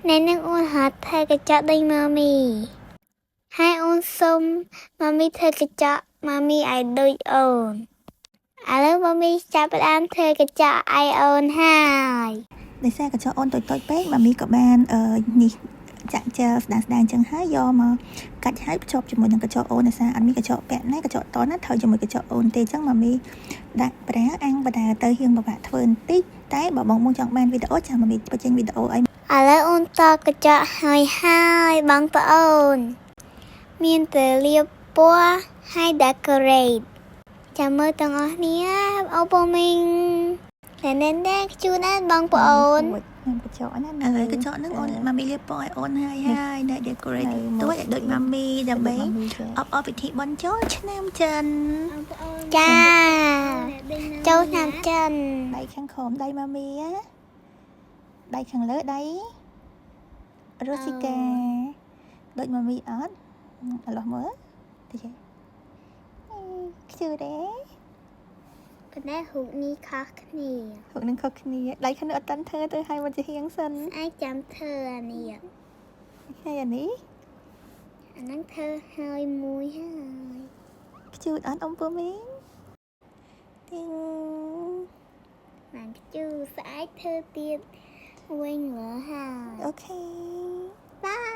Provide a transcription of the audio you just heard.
នៅនឹងអូនហាត់ធ្វើកញ្ចក់ដូច mommy ហើយអូនសុំ mommy ធ្វើកញ្ចក់ mommy ឲ្យដូចអូនឥឡូវ mommy ចាប់ផ្ដើមធ្វើកញ្ចក់ឲ្យអូនហើយ ដោយសារកញ្ចក់អូនតូចតូចពេក mommy ក៏បានអឺនេះចាក់ជែលស្ដាងស្ដាងអញ្ចឹងហើយយកមកកាច់ហើយភ្ជាប់ជាមួយនឹងកញ្ចក់អូនដោយសារអត់មានកញ្ចក់ពាក់ណាកញ្ចក់តណាត្រូវជាមួយកញ្ចក់អូនទេអញ្ចឹង mommy ដាក់ប្រាអាំងបដាទៅហៀងពិបាកធ្វើបន្តិចតែបើបងបងចង់បានវីដេអូចាំ mommy បញ្ចេញវីដេអូឲ្យ ឥឡូវអូនតកញ្ចក់ហើយហើយបងប្អូន មានតែលាបពណ៌ហើយ decorate ចាំមើលទាំងអស់គ្នាអូពមីងណែណែណែcute ណាស់បងប្អូន ខ្ញុំកញ្ចក់ណា ឥឡូវកញ្ចក់ហ្នឹងអូន mommy លាបពណ៌ឲ្យអូនហើយហើយនៅ decorate ទួចឲ្យដូច mommy ដើម្បីអបអរពិធីបុណ្យចូលឆ្នាំចិន ចាចូលឆ្នាំចិន ដៃខាងក្រោមដៃ mommy ណាដៃខាងលើដៃរ៉ូស៊ីកាដូច mommy អត់ឥឡូវមើលតិច cute ទេ ប៉ុន្តែរូបនេះខុសគ្នា រូបនឹងខុសគ្នាដៃខាងនោះអត់តាន់ធ្វើទៅឲ្យមកជាហៀងសិន អាចចាំធ្វើអានេះ ហើយអានេះ អាហ្នឹងធ្វើហើយមួយហើយ cute អត់អ៊ំពូមីងទីង បាន cute ស្អែកធ្វើទៀតវិញលើហើយ Okay. Bye.